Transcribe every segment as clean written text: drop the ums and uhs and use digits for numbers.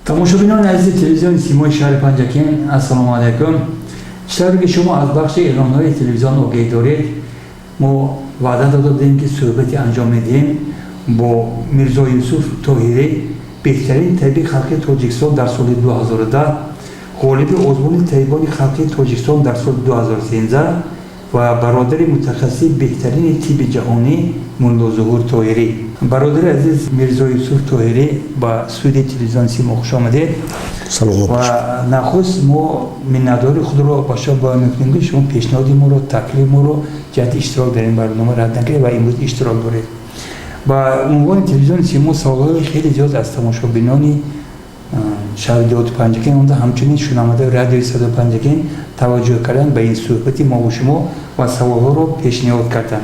Тамошобинони азизи телевизиони Симои шаҳри Панҷакент, ассалому алайкум. Чӣ ки шумо аз бахши эълонҳои телевизион огоҳӣ доред, мо ваъда дода будем, ки суҳбате анҷом медиҳем бо Мирзо Юсуф Тоҳирӣ, беҳтарин табиби халқи Тоҷикистон дар соли 2010, ғолиби озмуни табибони халқи Тоҷикистон дар соли 2013 ва бародари мутахассиси беҳтарини тибби ҷаҳонӣ Муллозуҳур Тоҳирӣ. Бародари азиз Мирзо Юсуф Тоҳирӣ, ба студияи телевизиони Симо хуш омадед. Саломат. Ва нахуст мо миннатдори худро ба шумо баён мекунем, ки шумо пешниҳоди моро, таклифи моро ҷиҳати иштирок дар ин барнома рад накардед ва имрӯз иштирок доред. Ба унвони телевизиони Симо саволҳои хеле зиёд аз тамошобинони шаҳри деҳоти Панҷакент омада, ҳамчунин шунавандаи радиои Садои Панҷакент таваҷҷӯҳ кардан ба ин суҳбати мову шумо ва саволҳоро пешниҳод карданд.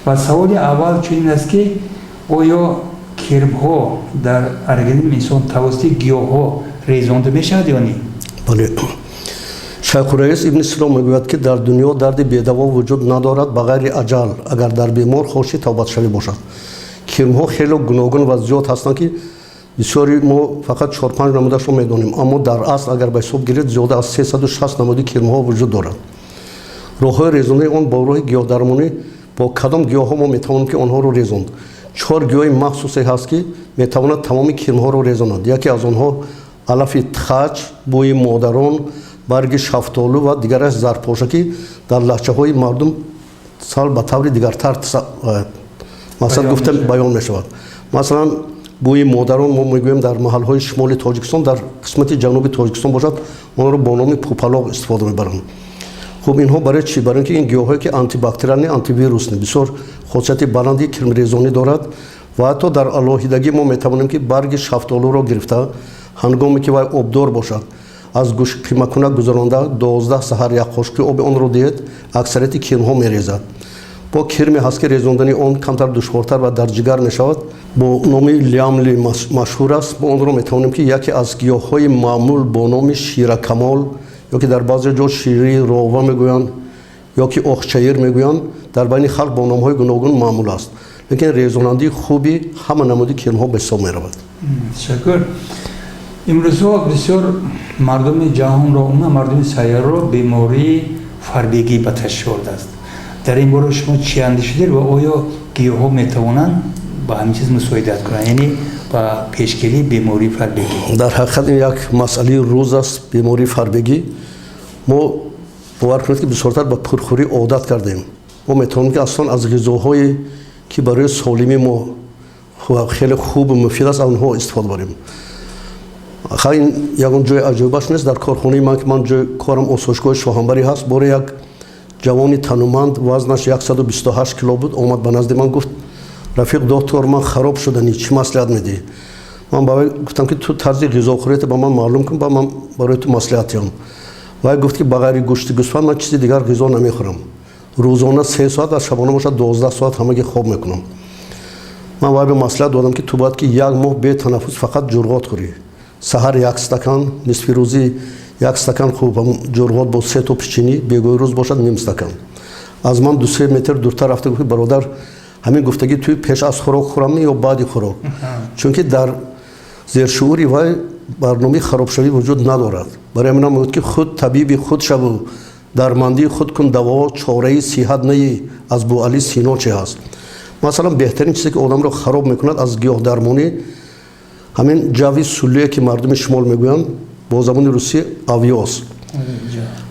Ва саволи аввал чунин аст, ки оё кирмҳо дар организми инсон тавассути гиёҳҳо резонда мешавад ё не? Бале, Шайхураис Ибни Сино мегӯяд, ки дар дунё дарди бедаво вуҷуд надорад ба ғайри аҷал, агар дар бемор хоши тавбатшавӣ бошад. Кирмҳо хеле гуногун ва зиёд ҳастанд, ки бисёри мо фақат чор-панҷ намудашро медонем, аммо дар асл, агар ба ҳисоб гиред, зиёда аз 360 намуди кирмҳо вуҷуд дорад. Роҳҳои резонии он бо роҳи гиёҳдармонӣ. Бо кадом гиёҳҳо мо метавонем, ки онҳоро резонд? Чор гиёҳи махсусе ҳаст, ки метавонад тамоми кирмҳоро резонад. Яке аз онҳо алафи тхач, бӯи модарон, барги шафтолу ва дигараш зарпоша, ки дар лаҳҷаҳои мардум сал ба таври дигартар масалан гуфта баён мешавад. Масалан, бӯи модарон мо мегӯем дар маҳалҳои шимоли Тоҷикистон, дар қисмати ҷануби Тоҷикистон бошад, онро бо номи пупалоқ истифода мебаранд. Хуб, инҳо барои чӣ? Барои ин ки ин гиёҳҳое ки антибактериальный, антивирусный, бисёр хосияти баланди кирмрезонӣ дорад. Ва ҳатто дар алоҳидагӣ мо метавонем, ки барги шафтолуро гирифта, ҳангоме ки вай обдор бошад, аз гӯшқимакунак гузаронда, 12 саҳар як қошуқи оби онро диҳед, аксарияти кирмҳо мерезад. Бо кирме ҳаст, ки резондани он камтар душвортар ва дар ҷигар мешавад, бо номи лямли машҳур аст. Мо онро метавонем, ки яке аз гиёҳҳои маъмул бо номи ширакамол, ё ки дар баъзе ҷо шири рова мегӯянд, ё ки охчаир мегӯянд, дар байни халқ бо номҳои гуногун маъмул аст, лекин резонандии хуби ҳама намуди кирмҳо ба ҳисоб меравад. Ташаккур. Имрӯзҳо бисёр мардуми ҷаҳонро, умуман мардуми сайёраро бемории фарбегӣ ба ташвиш овардааст. Дар ин бора шумо чӣ андешидед ва оё гиёҳҳо метавонанд ба ҳамин чиз мусоидат кунанд, яъне ба пешгирии бемории фарбегӣ? Дар ҳақиқат, ин як масъалаи рӯз аст, бемории фарбегӣ. Мо, бовар кунед, ки бисёртар ба пурхӯрӣ одат кардем. Мо метавонем, ки аслан аз ғизоҳое, ки барои солимии мо хеле хубу муфид аст, онҳо истифода барем. Ха, ин ягон ҷои аҷоибаш нест. Дар корхонаи ман, ки ман ҷои корам осоишгоҳи Шоҳанбарӣ ҳаст, боре як ҷавони тануманд, вазнаш 128 кило буд, омад ба назди ман, гуфт: «Рафиқ доктор, ман хароб шуданӣ, чӣ маслиҳат медиҳӣ?» Ман ба вай гуфтам, ки ту тарзи ғизохӯриятро ба ман маълум кун, ба ман барои ту маслиҳат диҳам. Вай гуфт, ки ба ғайри гӯшти гӯсфанд ман чизи дигар ғизо намехӯрам, рӯзона 3 соат ва шабона бошад 12 соат ҳамагӣ хоб мекунам. Ман вай ба маслиҳат додам, ки ту бояд ки як моҳ бетанаффус фақат ҷурғот хӯрӣ: саҳар як стакан, нисфи рӯзӣ як стакан, хуб, ҷурғот бо се то печенье, бегоҳи рӯз бошад ним стакан. Аз ман 2-3 метр дуртар рафта гуфт: «Бародар, ҳамин гуфтагӣ туи пеш аз хӯрок хӯрам ё баъди хӯрок?» Чунки дар зершуури вай барномаи харобшавӣ вуҷуд надорад. Барои ҳамин мегӯяд, ки худ табиби худ шаву дармандии худ кун даво, чораи сиҳат наи аз Буали Сино че ҳаст. Масалан, беҳтарин чизе, ки одамро хароб мекунад, аз гиёҳдармонӣ ҳамин ҷави суллие, ки мардуми шимол мегӯянд, бо забони русӣ овёс.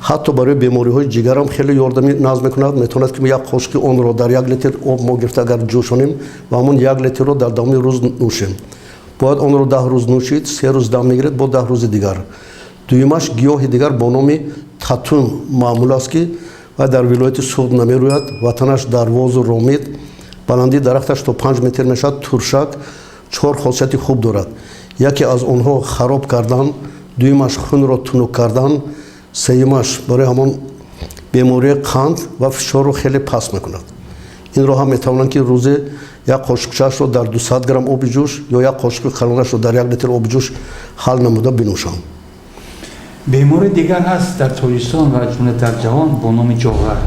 Ҳатто барои бемориҳои ҷигарам хеле ёрдами наз мекунад. Метавонад, ки як қошуқи онро дар 1 литр об мо гирифта, агар ҷӯшонем ва ҳамон 1 литрро дар давоми рӯз нӯшем. Бояд онро 10 рӯз нӯшид, 3 рӯз дам мегиред, бо 10 рӯзи дигар. Дуюмаш, гиёҳи дигар бо номи татун маъмул аст, ки Ва дар вилояти Суғд намерӯяд. Ватанаш Дарвозу Ромит. Баландии дарахташ то 5 метр мешавад. Туршак чор хосияти хуб дорад. Яке аз онҳо хароб кардан, дуюмаш хунро тунук кардан, сеюмаш барои ҳамон бемории қанд ва фишорро хеле паст мекунад. Инро ҳам метавонанд, ки рӯзе як қошуқчаашро дар 200 грамм оби ҷӯш ё як қошуқи калонашро дар 1 литр оби ҷӯш ҳал намуда бинӯшанд. Бемории дигар ҳаст дар Тоҷикистон ва ҷумла дар ҷаҳон бо номи ҷоғар,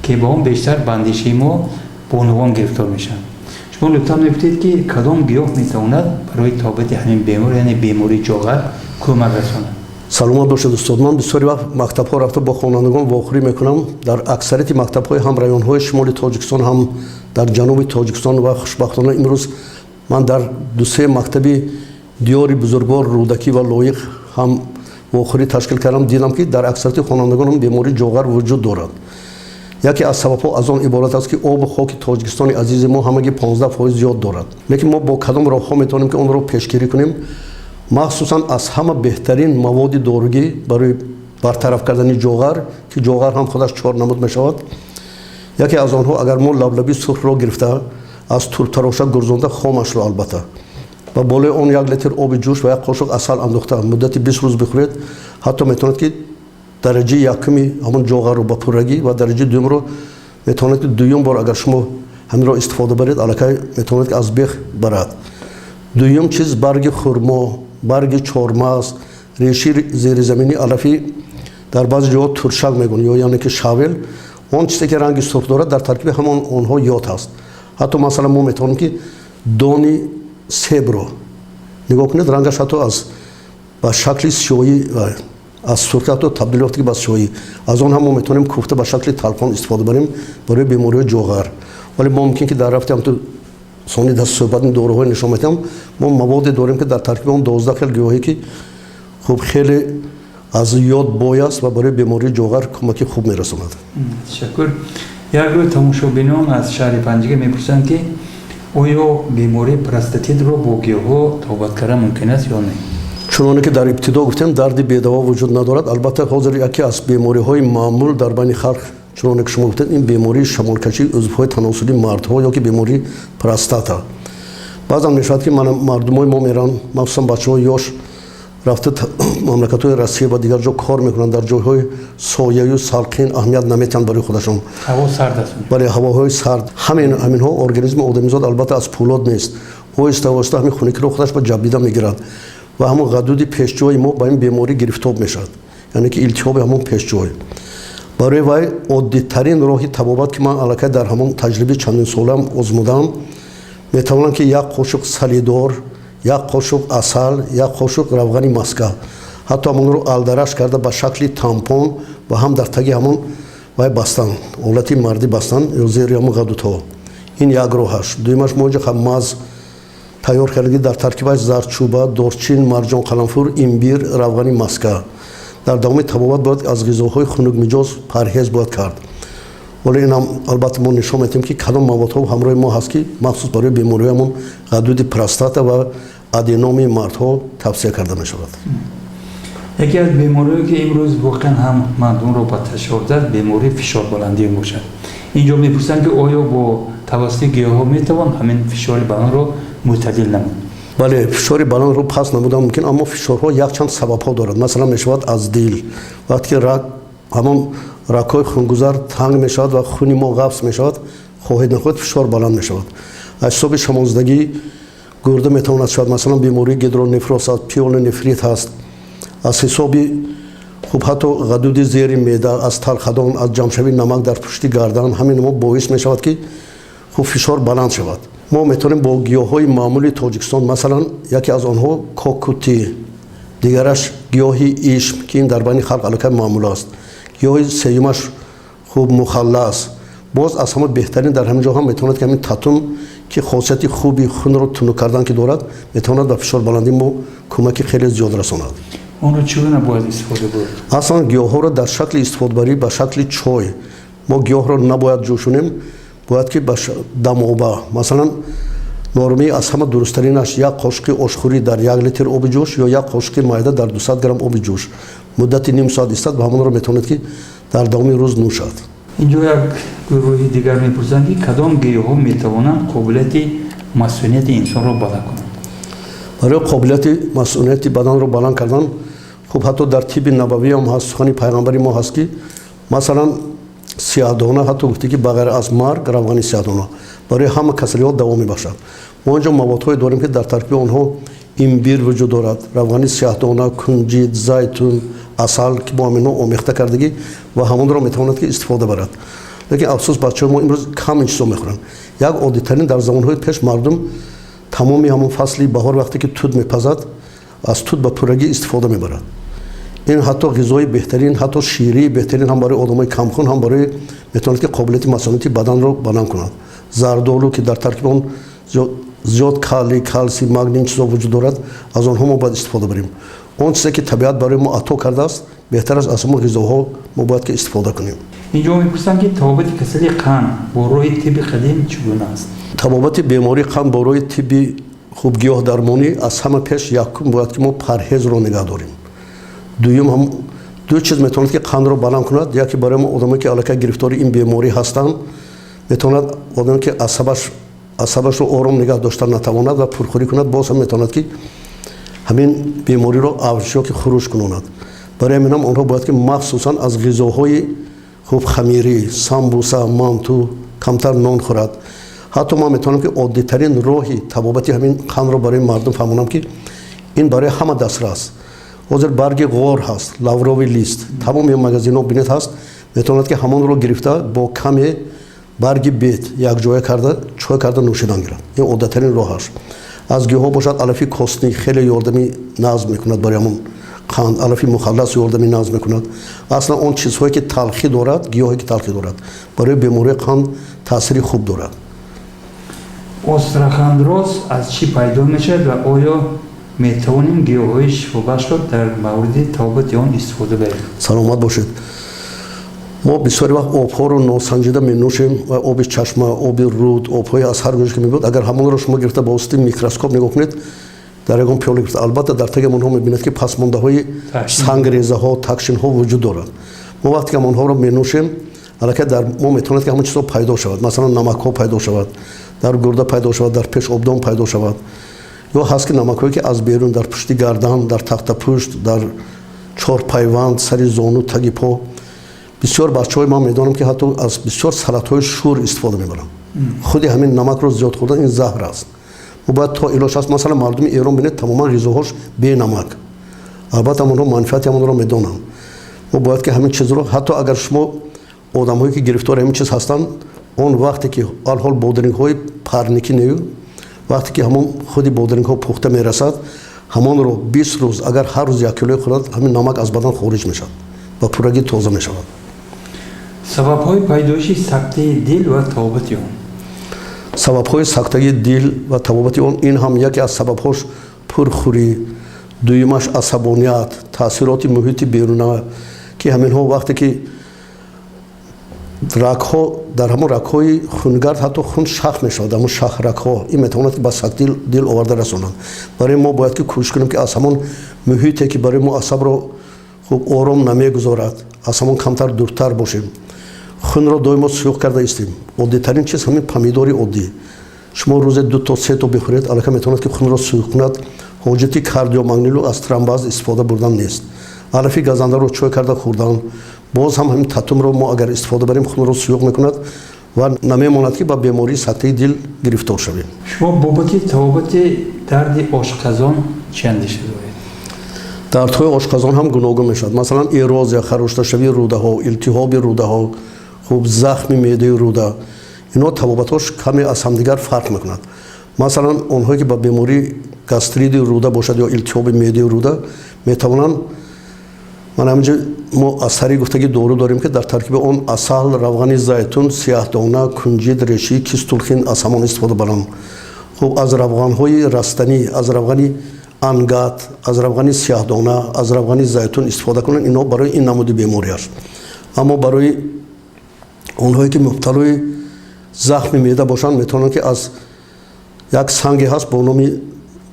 ки ба он бештар ба андешаи мо бонувон гирифтор мешаванд. Шумо лутфан мегуфтед, ки кадом гиёҳ метавонад барои табобати ҳамин бемор, яъне бемории ҷоғар, кӯмак расонад? Саломат бошед, устод. Ман бисёри вақт мактабҳо рафта, бо хонандагон вохӯрӣ мекунам. Дар аксарияти мактабҳои ҳам районҳои шимоли Тоҷикистон, ҳам дар ҷануби Тоҷикистон ва хушбахтона имрӯз ман дар дусе мактаби диёри бузургвор Рӯдакӣ ва Лоиқ ҳам вохӯрӣ ташкил кардам. Дидам, ки дар аксарияти хонандагон бемории ҷоғар вуҷуд дорад. Яке аз сабабҳо аз он иборат аст, ки обу хоки Тоҷикистони азизи мо ҳамагӣ 15% зиёд дорад. Лекин мо бо кадом роҳҳо метавонем, ки онро пешгирӣ кунем? Махсусан аз ҳама беҳтарин маводи доругӣ барои бартараф кардани ҷоғар, ки ҷоғар ҳам худаш чор намуд мешавад, яке аз онҳо, агар мо лаблаби сурхро гирифта, аз турбтароша гурзонда, хомашро албатта, ва болои он 1 литр оби ҷӯш ва як қошуқ асал андохта, муддати 20 рӯз бихӯред, ҳатто метавонад, ки дараҷаи якуми ҳамон ҷоғарро ба пуррагӣ ва дараҷаи дуюмро метавонад, ки дуюм бор агар шумо ҳаминро истифода баред, аллакай метавонад, ки аз бех барад. Дуюм чиз, барги хурмо, барги чормағз, реши зеризаминии алафӣ, дар баъзе ҷоҳо туршак мегӯянд ё яъне ки шавел, он чизе ки ранги сурх дорад, дар таркиби ҳамон онҳо йод ҳаст. Ҳатто масалан мо метавонем, ки дони себро нигоҳ кунед, рангаш ҳатто аз ба шакли сиёҳӣ, аз сурхӣ ҳатто табдил ёфта ба сиёҳӣ. Аз он ҳам мо метавонем куфта ба шакли талқон истифода барем барои бемориҳои ҷоғар. Вале мо мумкин, ки дар рафти ҳамту сони дар суҳбати доруҳои нишон медиҳам, мо маводе дорем, ки дар таркиби он 12 хел гиёҳе, ки хуб, хеле аз йод бой аст ва барои бемории ҷоғар кӯмаки хуб мерасонад. Ташаккур. Як гурӯҳ тамошобинон аз шаҳри Панҷакент мепурсанд, ки оё бемории простатитро бо гиёҳҳо табобат кардан мумкин аст ё не? Чуноне ки дар ибтидо гуфтем, дарди бедаво вуҷуд надорад. Албатта, ҳозир яке аз бемориҳои маъмул дар байни халқ, чуноне ки шумо гуфтед, ин бемории шамолкашии узвҳои таносулии мардҳо ё ки бемории простата. Баъзан мешавад, ки мардумои мо мераванд, махсусан бачаҳои ёш, рафта мамлакатҳои Россия ва дигар ҷо кор мекунанд, дар ҷойҳои сояю салқин, аҳамият наметиҳанд барои худашон. Ҳаво сард аст. Бале, ҳавоҳои сард. Ҳаминҳо, организми одамизод албатта аз пӯлод нест, оҳиста оҳиста ҳамин хунукиро худаш ба ҷабдида мегирад ва ҳамон ғадуди пешҷои мо ба ин беморӣ гирифтор мешавад, яъне ки илтиҳоби ҳамон пешҷой. Барои вай оддитарин роҳи табобат, ки ман аллакай дар ҳамон таҷрибаи чандинсолаам озмудаам, метавонам, ки як қошуқ салидор, як қошуқ асал, як қошуқ равғани маска, ҳатто ҳамонро алдараш карда, ба шакли тампон ва ҳам дар таги ҳамон вай бастан, ҳолати мардӣ бастан ё зери ҳамон ғадудҳо. Ин як роҳаш. Дуюмаш, мо инҷа маз тайёр кардаги, дар таркибаш зардчӯба, дорчин, марҷон, қаламфур, имбир, равғани маска. Дар давоми табобат бояд аз ғизоҳои хунукмиҷоз парҳез бояд кард. Вале инам албатта мо нишон медиҳем, ки кадом маводҳо ҳамроҳи мо ҳаст, ки махсус барои бемориҳоямон ғадуди простата ва аденоми мардҳо тавсия карда мешавад. Яке аз бемориҳое, ки имрӯз воқеан ҳам мардумро ба ташвиш зад, бемории фишорбаландӣ мебошад. Инҷо мепурсанд, ки оё бо тавассути гиёҳҳо метавон ҳамин фишори баландро мӯътадил намуд? Бале, фишори баландро паст намудан мумкин, аммо фишорҳо якчанд сабабҳо дорад. Масалан, мешавад аз дил, вақте ки раг, ҳамон рагҳои хунгузар танг мешавад ва хуни мо ғафз мешавад, хоҳед нахоҳед фишор баланд мешавад. Аз ҳисоби шамолзадагии гурда метавонад шавад, масалан, бемории гидронефроз аст, пиелонефрит ҳаст, аз ҳисоби хуб, ҳатто ғадуди зери меъда, аз талхадон, аз ҷамъшавии намак дар пушти гардан, ҳамин мо боис мешавад, ки хуб, фишор баланд шавад. Мо метавонем бо гиёҳҳои маъмули Тоҷикистон, масалан, яке аз онҳо кокути, дигараш гиёҳи ишм, ки ин дар байни халқ аллакай маъмул аст, гиёҳи сеюмаш хуб, мухаллас. Боз аз ҳама беҳтарин дар ҳамин ҷо ҳам метавонад, ки ҳамин татум, ки хосияти хуби хунро тунук кардан ки дорад, метавонад ба фишорбаландии мо кӯмаки хеле зиёд расонад. Онро чӣ гуна бояд истифода бурд? Аслан гиёҳҳоро дар шакли истифодабарӣ ба шакли чой. Мо гиёҳро набояд ҷӯшонем, бояд ки ба дамоба. Масалан, нормаи аз ҳама дурусттаринаш як қошуқи ошхӯрӣ дар 1 литр оби ҷӯш ё як қошуқи майда дар 200 грамм оби ҷӯш, муддати ним соат истад ва ҳамонро метавонад, ки дар давоми рӯз нӯшад. Инҷо як гурӯҳи дигар мепурсанд, ки кадом гиёҳҳо метавонанд қобилияти масунияти инсонро баланд кунанд? Барои қобилияти масунияти баданро баланд кардан, хуб, ҳатто дар тибби набавӣ ҳам ҳаст, сухани пайғамбари мо ҳаст, ки масалан сиёҳдона, ҳатто гуфте, ки ба ғайр аз марг равғани сиёҳдона барои ҳама касалиҳо даво мебахшад. Мо инҷо маводҳое дорем, ки дар таркиби онҳо имбир вуҷуд дорад, равғани сиёҳдона, кунҷид, зайтун, асал, ки бо ҳаминҳо омехта кардагӣ ва ҳамонро метавонад, ки истифода барад. Лекин афсӯс, бачаҳои мо имрӯз кам ин чизо мехӯранд. Як оддитарин, дар замонҳои пеш мардум тамоми ҳамон фасли баҳор, вақте ки тут мепазад, аз тут ба пуррагӣ истифода мебарад. Ин ҳатто ғизои беҳтарин, ҳатто ширии беҳтарин ҳам барои одамои камхун, ҳам барои метавонад, ки қобилияти масунияти баданро баланд кунад. Зардолу, ки дар таркиби он зиёд калий, калсий, магний, ин чизо вуҷуд дорад, аз онҳо мо бояд истифода барем. Он чизе, ки табиат барои мо ато кардааст, беҳтар аст, аз ҳамон ғизоҳо мо бояд ки истифода кунем. Инҷо мепурсанд, ки табобати касалии қанд бо роҳи тибби қадим чӣ гуна аст? Табобати бемории қанд бо роҳи тибби хуб, гиёҳдармонӣ, аз ҳама пеш якум бояд, ки мо парҳезро нигаҳ дорем. Дуюм, ҳам ду чиз метавонад, ки қандро баланд кунад. Яке барои мо одамое, ки аллакай гирифтори ин беморӣ ҳастанд, метавонад одаме, ки асабашро ором нигоҳ доштан натавонад ва пурхӯрӣ кунад, боз ҳам метавонад, ки ҳамин бемориро авҷ ё ки хуруҷ кунонад. Барои ҳамин ҳам онҳо бояд, ки махсусан аз ғизоҳои хуб, хамирӣ, самбуса, манту камтар нон хӯрад. Ҳатто ман метавонам, ки оддитарин роҳи табобати ҳамин қандро барои мардум фаҳмонам, ки ин барои ҳама дастрас. Ҳозир барги ғор ҳаст, лавровый лист, тамоми магазинҳо бинед ҳаст. Метавонад, ки ҳамонро гирифта, бо каме барги бед якҷоя карда, чой карда нӯшидан гирад. Ин оддатарин роҳаш. Аз гиёҳҳо бошад, алафи костни хеле ёрдами назм мекунад барои ҳамон қанд, алафи мухаллас ёрдами назм мекунад. Аслан он чизҳое, ки талхӣ дорад, гиёҳе, ки талхӣ дорад, барои бемории қанд таъсири хуб дорад. Остеохондроз аз чӣ пайдо мешавад ва оё метавонем гиёҳҳои шифобахшро дар мавриди табобати он истифода барем? Саломат бошед. Мо бисёри вақт обҳоро носанҷида менӯшем ва оби чашма, оби руд, обҳои аз ҳар гӯша ки мебуд. Агар ҳамонро шумо гирифта, ба воситаи микроскоп нигоҳ кунед, дар ягон пиёла гирифта, албатта дар таги онҳо мебинед, ки пасмондаҳои сангрезаҳо, токсинҳо вуҷуд дорад. Мо вақте ки онҳоро менӯшем, аллакай дар мо метавонад, ки ҳамон чизҳо пайдо шавад. Масалан, намакҳо пайдо шавад, дар гурда пайдо шавад, дар пешобдон пайдо шавад. Ё ҳаст, ки намакҳое, ки аз берун, дар пушти гардан, дар тахтапушт, дар чорпайванд, сари зону, таги по. Бисёр бачаҳои ман медонам, ки ҳатто аз бисёр салатҳои шур истифода мебаранд. Худи ҳамин намакро зиёд хӯрдан, ин заҳр аст. Мо бояд то илоҷ аст, масалан, мардуми Эрон бинед, тамоман ғизоҳош бенамак. Албатта, онҳо манфиати ҳамонро медонанд. Мо бояд, ки ҳамин чизро, ҳатто агар шумо одамҳое, ки гирифтори ҳамин чиз ҳастанд, он вақте ки алҳол бодирингҳои парникӣ нею, вақте ки ҳамон худи бодирингҳо пухта мерасад, ҳамонро 20 рӯз агар ҳар рӯз як килои хӯрад, ҳамин намак аз бадан хориҷ мешавад ва пуррагӣ тоза мешавад. Сабабҳои пайдоиши сактаи дил ва табобати он? Сабабҳои сактаи дил ва табобати он, ин ҳам яке аз сабабҳош пурхӯрӣ, дуюмаш асабоният, таъсироти муҳити беруна, ки ҳаминҳо вақте ки рагҳо, дар ҳамон рагҳои хунгард ҳатто хун шах мешавад, ҳамон шахрагҳо, ин метавонад, ки ба сактаи дил оварда расонад. Барои мо бояд, ки кӯшиш кунем, ки аз ҳамон муҳите, ки барои мо асабро хуб ором намегузорад, аз ҳамон камтар дуртар бошем. Хунро доимо суюқ карда истем. Оддитарин чиз ҳамин помидори оддӣ, шумо рӯзе ду то се то бихӯред, аллакай метавонад, ки хунро суюқ кунад. Ҳоҷати кардиомагнилу аз тромбоаз истифода бурдан нест. Алафи газандаро чой карда хӯрдан, боз ҳам ҳамин татумро мо агар истифода барем, хунро суюқ мекунад ва намемонад, ки ба бемории сактаи дил гирифтор шавем. Шумо бобати табобати дарди ошқазон чӣ андеша доред? Дардҳои ошқазон ҳам гуногун мешавад. Масалан, эрозия, харошташавии рӯдаҳо, илтиҳоби рӯдаҳо, хуб, захми меъдаи рӯда, инҳо табобатҳош каме аз ҳамдигар фарқ мекунад. Масалан, онҳое, ки ба бемории гастриди рӯда бошад ё илтиҳоби меъдаи рӯда, метавонанд, ман ҳаминҷо мо аз сари гуфтагӣ дору дорем, ки дар таркиби он асал, равғани зайтун, сиёҳдона, кунҷид, реши кистулхин, аз ҳамон истифода баранд. Хуб, аз равғанҳои растанӣ, аз равғани ангат, аз равғани сиёҳдона, аз равғани зайтун истифода кунанд. Инҳо барои ин намуди беморӣ аст. Аммо барои онҳое, ки мубталои захми меъда бошанд, метавонанд, ки аз як санге ҳаст бо номи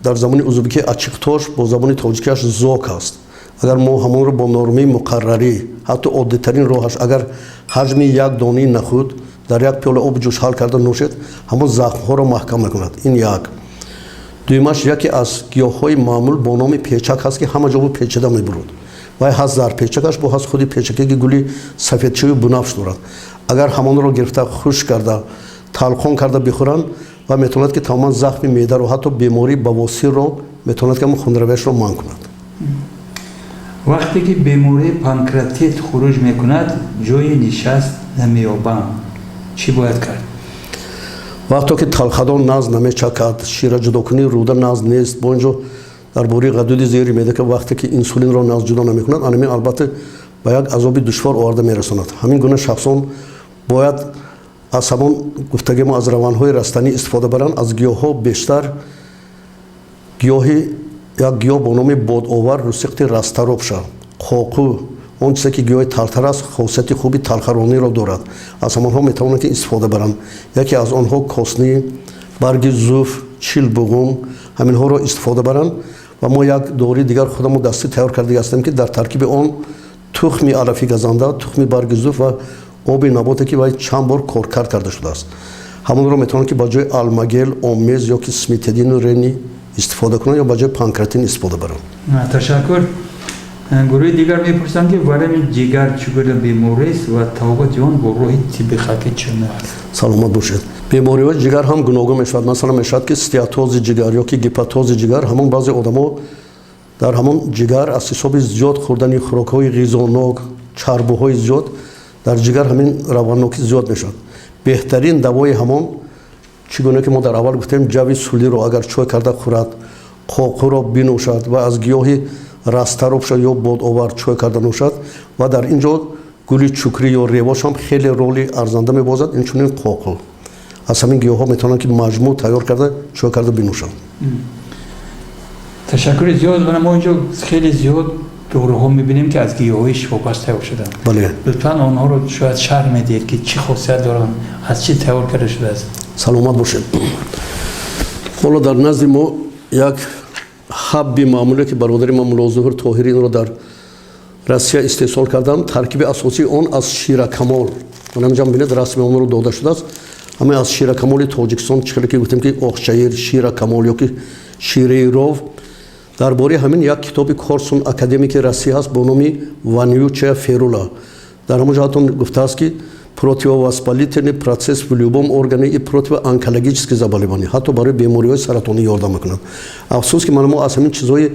дар забони узбекӣ ачиқтош, бо забони тоҷикиаш зок аст. Агар мо ҳамонро бо нормаи муқаррарӣ, ҳатто оддитарин роҳаш, агар ҳаҷми як донаи нахӯд дар як пиёла оби ҷӯш ҳал карда нӯшед, ҳамон захмҳоро маҳкам мекунад. Ин як. Дуюмаш, яке аз гиёҳҳои маъмул бо номи печак ҳаст, ки ҳама ҷо бо печада мебуруд. Вай ҳаст зарпечакаш, бо ҳаст худи печаке, ки гули сафедчаю бунафш дорад. Агар ҳамонро гирифта, хушк карда, талқон карда бихӯранд ва метавонад, ки тамоман захми меъдаро, ҳатто бемории бавосирро метавонад, ки ҳамон хунравияшро манъ кунад. Вақте ки бемории панкреатит хуруҷ мекунад, ҷои нишаст намеёбам, чӣ бояд кард? Вақто ки талхадон нағз намечакад, шираҷудокунии рӯда нағз нест, бо инҷо дар бораи ғадуди зери меъда, ки вақте ки инсулинро нағз ҷудо намекунад, анамин албатта ба як азоби душвор оварда мерасонад. Ҳамин гуна шахсон бояд аз ҳамон гуфтаги мо, аз равандҳои растанӣ истифода баранд. Аз гиёҳҳо бештар гиёҳи як гиёҳ бо номи бодовар, русиқти расторопша, қоқу, он чизе ки гиёҳи талтар аст, хосияти хуби талхарониро дорад, аз ҳамонҳо метавонанд, ки истифода баранд. Яке аз онҳо косни, барги зуф, чилбуғум, ҳаминҳоро истифода баранд. Ва мо як дории дигар худамо дастӣ тайёр карда ҳастем, ки дар таркиби он тухми алафи газанда, тухми барги зуф ва оби наботе, ки вай чанд бор коркард карда шудааст, ҳамонро метавонанд, ки ба ҷои алмагел, омез ё ки сметидину рени истифода кунанд ё ба ҷои панкратин истифода баранд. Ташаккур. Гурӯҳи дигар мепурсанд, ки варами ҷигар чӣ гуна беморист ва табобати он бо роҳи тибби халқӣ чӣ гуна аст? Саломат бошед. Бемориҳои ҷигар ҳам гуногун мешавад. Масалан, мешавад, ки стеатози ҷигар ё ки гепатози ҷигар. Ҳамон баъзе одамо дар ҳамон ҷигар аз ҳисоби зиёд хӯрдани хӯрокҳои ғизонок, чарбуҳои зиёд, дар ҷигар ҳамин раваннокӣ зиёд мешавад. Беҳтарин давои ҳамон, чӣ гуна ки мо дар аввал гуфтем, ҷави сулиро агар чой карда хӯрад, қоқуро бинӯшад ва аз гиёҳи расторопша ё бодовар чой карда нӯшад, ва дар ин ҷо гули чукрӣ ё ревош ҳам хеле роли арзанда мебозад, инчунин қоқу. Аз ҳамин гиёҳҳо метавонанд, ки маҷмӯъ тайёр карда, чой карда бинӯшанд. Ташаккури зиёд. Мо инҷо хеле зиёд доруҳо мебинем, ки аз гиёҳҳои шифобахш тайёр шуданд. Бале. Лутфан онҳоро шояд шарҳ медиҳед, ки чӣ хосият доранд, аз чӣ тайёр карда шудааст. Саломат бошед. Ҳоло дар назди мо як ҳабби маъмуле, ки бародари ман Муллозуҳур Тоҳири инро дар Россия истеҳсол карданд. Таркиби асосии он аз ширакамол, ҳаминҷа бинед, расми онро дода шудааст, ҳама аз ширакамоли Тоҷикистон, чӣ хеле ки гуфтем, ки охчаир, ширакамол ё ки шираи ров. Дар бораи ҳамин як китоби Корсун, академики Россия ҳаст бо номи «Вонючая ферула». Дар ҳамон ҷоҳатон гуфтааст, ки противовоспалительный процесс в любом органе и противоонкологические заболевания, ҳатто барои бемориҳои саратонӣ ёрдам мекунад. Афсӯс, ки мана мо аз ҳамин чизҳои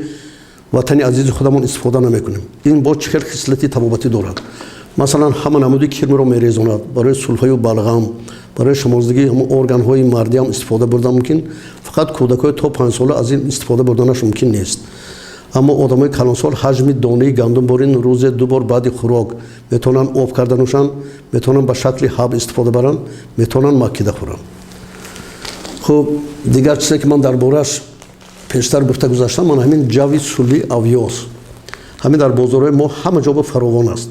ватани азизи худамон истифода намекунем. Ин боз чӣ хел хислати табобатӣ дорад? Масалан, ҳама намуди кирмро мерезонад, барои сулфаю балғам, барои шамоздагии ҳамон органҳои мардӣ ҳам истифода бурдан мумкин. Фақат кӯдакҳои то 5 сола аз ин истифода бурданаш мумкин нест. Аммо одамои калонсол ҳаҷми донаи гандумборин рӯзе ду бор баъди хӯрок метавонанд об карда нӯшанд, метавонанд ба шакли ҳаб истифода баранд, метавонанд макида хӯранд. Хуб, дигар чизе, ки ман дар борааш пештар гуфта гузаштам, ман ҳамин ҷави сули, овёс. Ҳамин дар бозорҳои мо ҳама ҷо фаровон аст,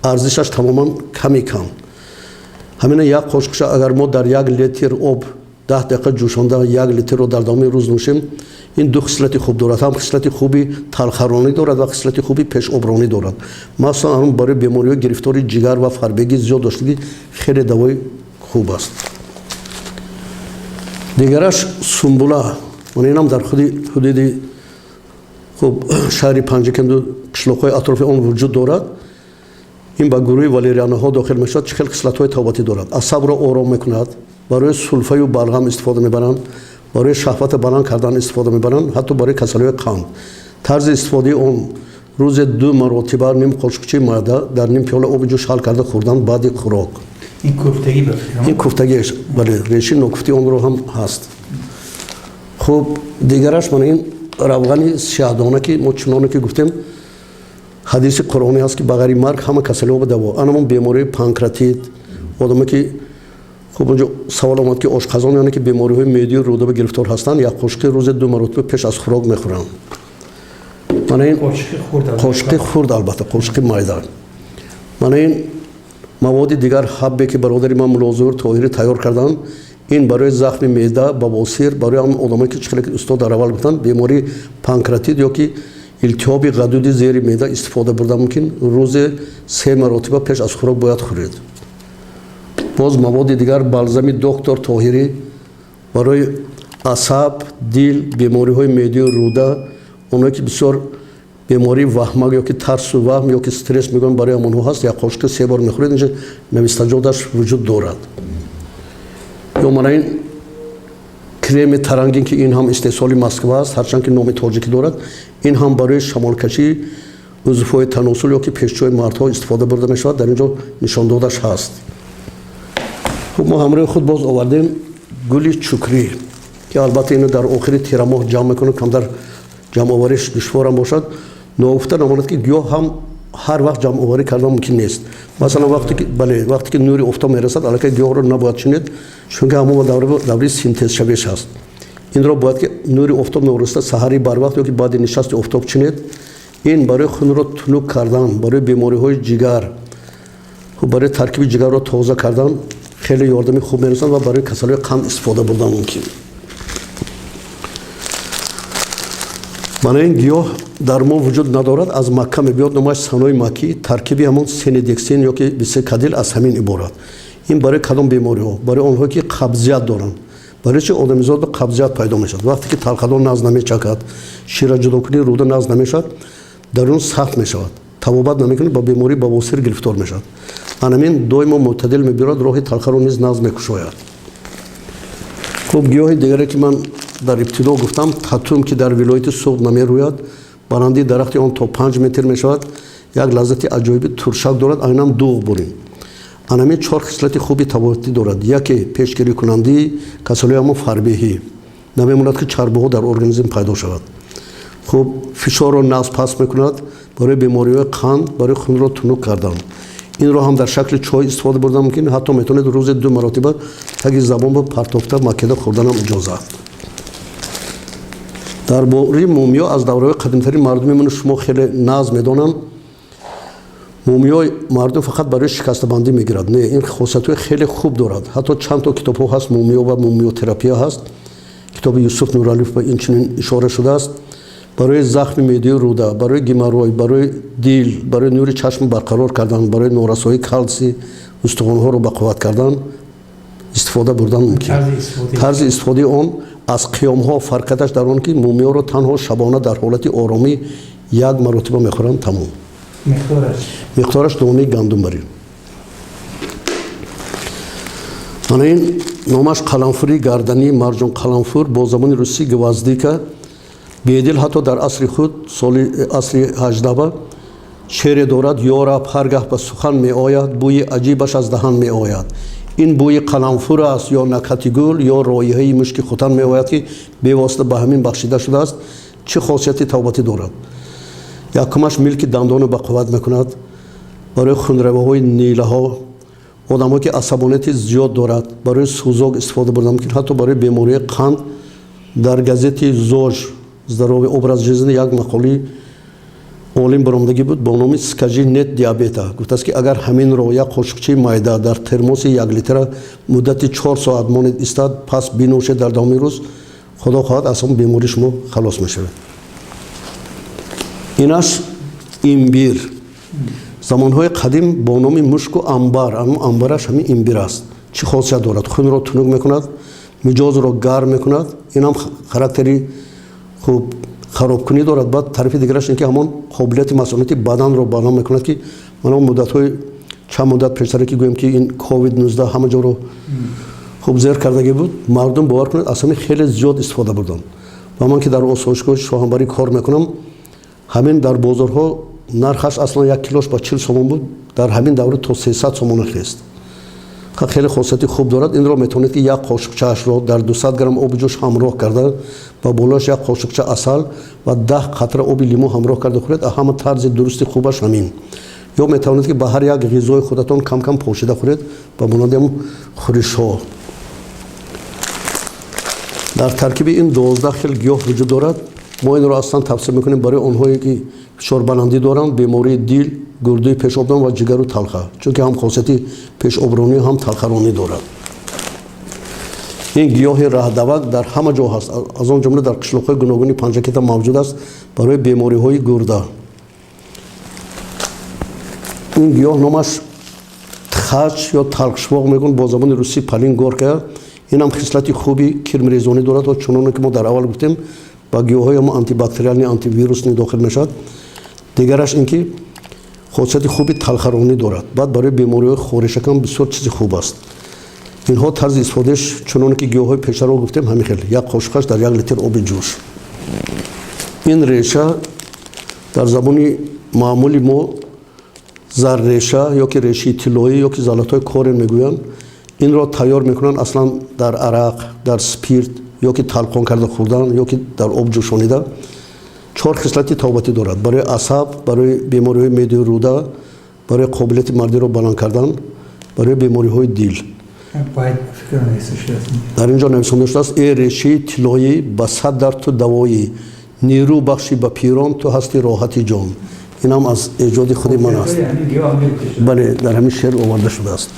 арзишаш тамоман ками кам. Ҳамина як қошуқша агар мо дар 1 литр об 10 дақиқа ҷӯшонда, 1 литрро дар давоми рӯз нӯшем, ин ду хислати хуб дорад: ҳам хислати хуби талхаронӣ дорад ва хислати хуби пешобронӣ дорад. Махсусан ҳам барои бемориҳои гирифтори ҷигар ва фарбегӣ зиёд доштагӣ хеле давои хуб аст. Дигараш сумбула. Ман инам дар худи ҳудуди хуб шаҳри Панҷакенду қишлоқҳои атрофи он вуҷуд дорад. Ин ба гурӯҳи валерианаҳо дохил мешавад. Чӣ хел хислатҳои табобатӣ дорад? Асабро ором мекунад, барои сулфаю балғам истифода мебаранд, барои шаҳвата баланд кардан истифода мебаранд, ҳатто барои касалиҳои қанд. Тарзи истифодаи он: рӯзе ду маротиба ним қошуқчаи майда дар ним пиёла оби ҷӯш ҳал карда хӯрдан баъди хӯрок. Ин куфтагӣ? Ин куфтагиаш, бале, реши нокуфти онро ҳам ҳаст. Хуб, дигараш мана ин равғани сиёҳдона, ки мо чуноне ки гуфтем, ҳадиси қуръонӣ ҳаст, ки ба ғайри марг ҳама касалиҳо ба даво. Анамон бемории панкратит одаме, ки хуб, онҷо савол омад, ки ошқазон, яъне ки бемориҳои меъдию рӯдаба гирифтор ҳастанд, як қошуқи рӯзе ду маротиба пеш аз хӯрок мехӯранд. Мана ин қошуқи хурд, албатта қошуқи майда. Мана ин маводи дигар, ҳаббе, ки бародари ман Мулозур Тоҳирӣ тайёр карданд, ин барои захми меъда, бавосир, барои ҳамон одамое, ки чӣ хеле ки устод дар аввал гуфтанд, бемории панкратит ё ки илтиҳоби ғадуди зери меъда истифода бурда мумкин. Рӯзе 3 маротиба пеш аз хӯрок бояд хӯред. Боз маводи дигар балзами доктор Тоҳирӣ барои асаб, дил, бемориҳои меъдию рӯда, онҳое ки бисёр бемории ваҳмак ё ки тарсу ваҳм ё ки стресс мегӯянд, барои ҳамонҳо ҳаст. Як қошуқи 3 бор мехӯред, инҷа навистаҷоташ вуҷуд дорад. Ё мана ин креми тарангин, ки ин ҳам истеҳсоли Москва аст, ҳарчанд ки номи тоҷикӣ дорад, ин ҳам барои шамолкашӣ узвҳои таносул ё ки пешчои мардҳо истифода бурда мешавад. Дар ин ҷо нишондодаш ҳаст. Хуб, мо ҳамроҳи худ боз овардем гули чукрӣ, ки албатта ино дар охири тирамоҳ ҷамъ мекунад, камтар ҷамъовариш душворам бошад. Ногуфта намонад, ки гиёҳ ҳам ҳар вақт ҷамъоварӣ кардан мумкин нест. Масалан, вақте ки, бале, вақте ки нури офтоб мерасад, аллакай гиёҳро набояд чинед, чунки ҳамон даври синтезшавиш ҳаст. Инро бояд ки нури офтоб нораста, саҳари барвақт ё ки баъди нишасти офтоб чинед. Ин барои хунро тунук кардан, барои бемориҳои ҷигар, барои таркиби ҷигарро тоза кардан хеле ёрдами хуб мерасонад ва барои касалиҳои қанд истифода бурдан мумкин. Мана ин гиёҳ дар мо вуҷуд надорад, аз Макка мебиёд, номаш санои маккӣ. Таркиби ҳамон сенедексин ё ки бисекадил аз ҳамин иборат. Ин барои кадом бемориҳо? Барои онҳое ки қабзият доранд. Барои чи одамизод қабзият пайдо мешавад? Вақте ки талхадон наз намечакад, шираҷудокунии рӯда наз намешавад, дарун сахт мешавад, табобат намекунад, ба бемории бавосир гирифтор мешавад. Анамин доимо мӯътадил мебиёрад, роҳи талхаро низ наз мекушояд. Хуб, гиёҳи дигаре, ки ман дар ибтидо гуфтам, татум, ки дар вилояти Суғд намерӯяд. Баландии дарахти он то 5 метр мешавад. Як лаззати аҷоиби туршак дорад, айнан дуғ бурин. Анамин 4 хислати хуби табобатӣ дорад. Яке, пешгирикунандии касалиҳои ҳамон фарбеҳӣ, намемонад, ки чарбуҳо дар организм пайдо шавад. Хуб, фишорро нағз паст мекунад, барои бемориҳои қанд, барои хунро тунук кардан. Инро ҳам дар шакли чой истифода бурдан мумкин, ҳатто метавонед рӯзе 2 маротиба таги забон ба партофта макида хӯрданам иҷоза. Дар бораи мумиё аз давраҳои қадимтарин мардуми ману шумо хеле нағз медонанд. Мумиё мардум фақат барои шикастабандӣ мегирад. Не, ин хосиятҳои хеле хуб дорад. Ҳатто чанд то китобҳо ҳаст, мумиё ва мумиётерапия ҳаст. Китоби Юсуф Нуралиев ба инчунин ишора шудааст. Барои захми меъдию рӯда, барои геморрой, барои дил, барои нури чашм барқарор кардан, барои норасоии калсий, устухонҳоро ба қувват кардан истифода бурдан мумкин. Тарзи истифодаи он аз қиёмҳо фарқияташ дар он, ки мумиёро танҳо шабона дар ҳолати оромӣ 1 маротиба мехӯранд, тамом. Миқдораш донаи гандум барин. Мана ин номаш қаламфури гарданӣ, марҷон қаламфур, бо забони русӣ гвоздика. Бедил ҳатто дар асри худ, соли асри 18, шеъре дорад: ё раб, ҳар гаҳ ба сухан меояд, бӯи аҷибаш аз даҳан меояд. Ин бӯи қаламфур аст ё накҳати гул, ё роиҳаи мушки хутан меояд, ки бевосита ба ҳамин бахшида шудааст. Чӣ хосияти тавбатӣ дорад? Якумаш, милки дандонро ба қувват мекунад, барои хунраваҳои нилаҳо, одамҳое ки асабонияти зиёд дорад, барои сӯзок истифода бурда мумкин, ҳатто барои бемории қанд. Дар газети ЗОЖ, здоровый образ жизни, як мақолаи олим баромадагӣ буд бо номи «Скажи нет диабета». Гуфтааст, ки агар ҳаминро як қошуқчаи майда дар термоси 1 литра муддати 4 соат монед истад, пас бинӯшед дар давоми рӯз, худо хоҳад, аз ҳамон беморӣ шумо халос мешавед. Инаш имбир. Замонҳои қадим бо номи мушку амбар, ҳамон амбараш ҳамин имбир аст. Чӣ хосият дорад? Хунро тунук мекунад, миҷозро гарм мекунад. Инам характери хуб харобкунӣ дорад. Баъд тарафи дигараш ин ки ҳамон қобилияти масъулияти баданро бало мекунад, ки мана муддатҳои чанд муддат пештаре, ки гӯем, ки ин ковид 19 ҳама ҷоро хуб зер кардагӣ буд, мардум, бовар кунед, аз ҳамин хеле зиёд истифода бурданд. Ва ман ки дар осоишгоҳи шоҳанбарӣ кор мекунам, ҳамин дар бозорҳо нархаш аслан 1 килош ба 40 сомон буд, дар ҳамин давра то 300 сомона хест. Хеле хосияти хуб дорад. Инро метавонед, ки як қошуқчаашро дар 200 грамм оби ҷӯш ҳамроҳ карда, ба болояш як қошуқча асал ва 10 қатра оби лимӯ ҳамроҳ карда хӯред. Ҳама тарзи дурусти хубаш ҳамин. Ё метавонед, ки ба ҳар як ғизои худатон кам-кам пошида хӯред, ба монанди ҳамон хӯришҳо. Дар таркиби ин 12 хел гиёҳ вуҷуд дорад. Мо инро аслан тавсия мекунем барои онҳое ки фишорбаландӣ доранд, бемории дил, гурдуи пешобдон ва ҷигару талха, чунки ҳам хосияти пешобронӣ, ҳам талхаронӣ дорад. Ин гиёҳи раҳдавак дар ҳама ҷо ҳаст, аз он ҷумла дар қишлоқҳои гуногуни Панҷакента мавҷуд аст барои бемориҳои гурда. Ин гиёҳ номаш тхач ё талхшвоқ мегӯянд, бо забони русӣ полынь горькая. Инам хислати хуби кирмрезонӣ дорад ва чуноне ки мо дар аввал гуфтем, ба гиёҳҳои мо антибактериальный, антивирусный дохил мешавад. Дигараш ин ки хосияти хуби талхаронӣ дорад. Баъд барои бемориҳои хоришакам бисёр чизи хуб аст. Инҳо тарзи истифодааш, чуноне ки гиёҳҳои пешаро гуфтем, ҳамин хел: як қошуқаш дар 1 литр оби ҷӯш. Ин реша дар забони маъмули мо зарреша ё ки решаи тиллоӣ ё ки золотой корень мегӯянд. Инро тайёр мекунанд аслан дар арақ, дар спирт ё ки талқон карда хӯрдан, ё ки дар об ҷӯшонида. Чор хислати табобатӣ дорад: барои асаб, барои бемориҳои меъдаю рӯда, барои қобилияти мардиро баланд кардан, барои бемориҳои дил. Дар ин ҷо нависонда шудааст: «Э решаи тиллоӣ, ба сад дард ту давоӣ, нерӯ бахшӣ ба пирон, ту ҳасти роҳати ҷон». Инам аз эҷоди худи ман аст. Бале, дар ҳамин шеър оварда шудааст.